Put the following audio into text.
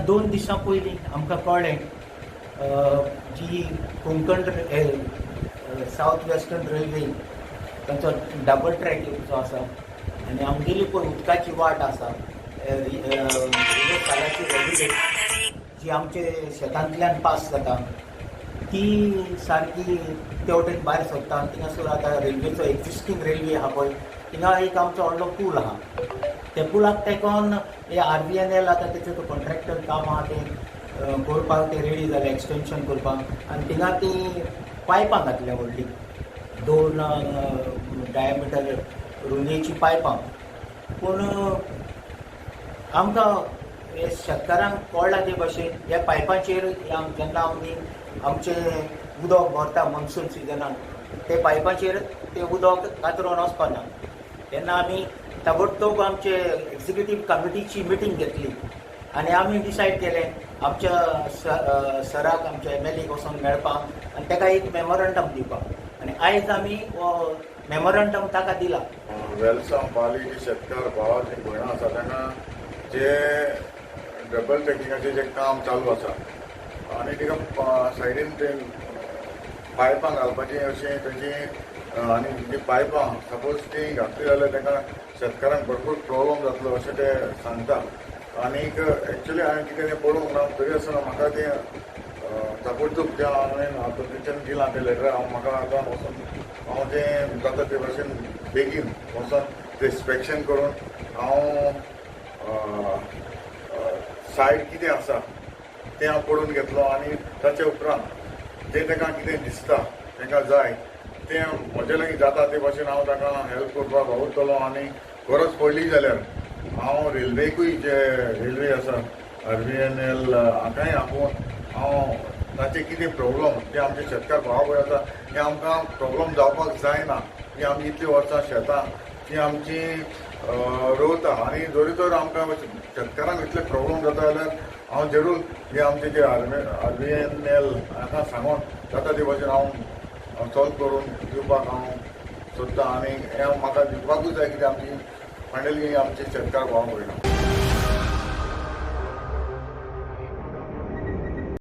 2 दिसां पयलीं आमकां कळ्ळें, जी कोंकण सावथ वेस्टर्न रेल्वे तांचो डबल ट्रॅक जो आसा आनी आमगेली पळय उदकाची वाट आसा, रिवर सालाची रेग्युलेट जी आमचे शेतांतल्यान पास जाता, ती सारकी ते वटेन भायर सरता आनी थिंगासर आतां रेल्वेचो एक्झिस्टींग रेल्वे आहा पळय, थिंगा एक आमचो व्हडलो पूल आहा. त्या पुलाक तेकोन हे आरव्हीएनएल आतां तेचो तो कॉन्ट्रॅक्टर काम आहा तें करपाक ते रेडी जाले, एक्सटेन्शन करपाक. आनी थिंगा ती पायपां घातल्या, व्हडली दोन डायमिटर रुंदीची पायपां. पूण आमकां हे शेतकारांक कळ्ळां ते भाशेन ह्या पायपांचेर जेन्ना आमी आमचें उदक भरता मॉन्सून सिजनाक, ते पायपाचेर तें उदक कातरोन वचपाना. तेन्ना आमी ताबडतोब आमचे एक्झिक्युटीव कमिटीची मिटींग घेतली आनी आमी डिसायड केलें आमच्या सराक, आमच्या एमएलएक वचोन मेळपाक आनी ताका एक मेमोरंडम दिवपाक. आनी आयज आमी हो मेमोरंडम ताका दिला. वेलसांव पाली जे शेतकार भाव, जी भयणां आसा, तांकां जे डबल ट्रॅकिंगाचें जें काम चालू आसा आनी तिका सायडीन ते पायपां घालपाचें अशें तेंची आनी ती पायपां सपोज ती घातली जाल्यार तांकां शेतकारांक भरपूर प्रॉब्लम जातलो अशें ते सांगता. आनीक एक्चुली हांवें कितें तें पळोवंक ना, तरी आसतना म्हाका तें ताबडतोब जें हांवें आतां तेंच्यांनी दिलां तें लेटर, हांव म्हाका आतां वचून हांव तें जाता ते भाशेन बेगीन वचोन तें इन्स्पेक्शन करून हांव सायड कितें आसा तें हांव पळोवन घेतलो. आनी ताचे उपरांत जें तांकां कितें दिसता, तांकां जाय तें म्हजे लागीं जाता ते भाशेन हांव तांकां हेल्प करपाक वावुरतलो. आनी गरज पडली जाल्यार हांव रेल्वेकूय, जे रेल्वे आसा आरव्हीएनएल, हांकांय आपोवन हांव ताचे कितें प्रॉब्लम ते आमचे शेतकार भाव भयण आसा, हे आमकां प्रॉब्लम जावपाक जायना की आमी इतलीं वर्सां शेतां ती आमची रोवता आनी जरी तर आमकां शेतकारांक इतले प्रॉब्लम जाता जाल्यार हांव जरूर हे आमचे जे आरव्हीएनएल हांकां सांगून जाता ते भाशेन हांव सॉल्व करून दिवपाक हांव सोदतां. आनी हें म्हाका दिवपाकूच जाय, कित्याक आमची फायनली आमचे शेतकार भाव भयणां.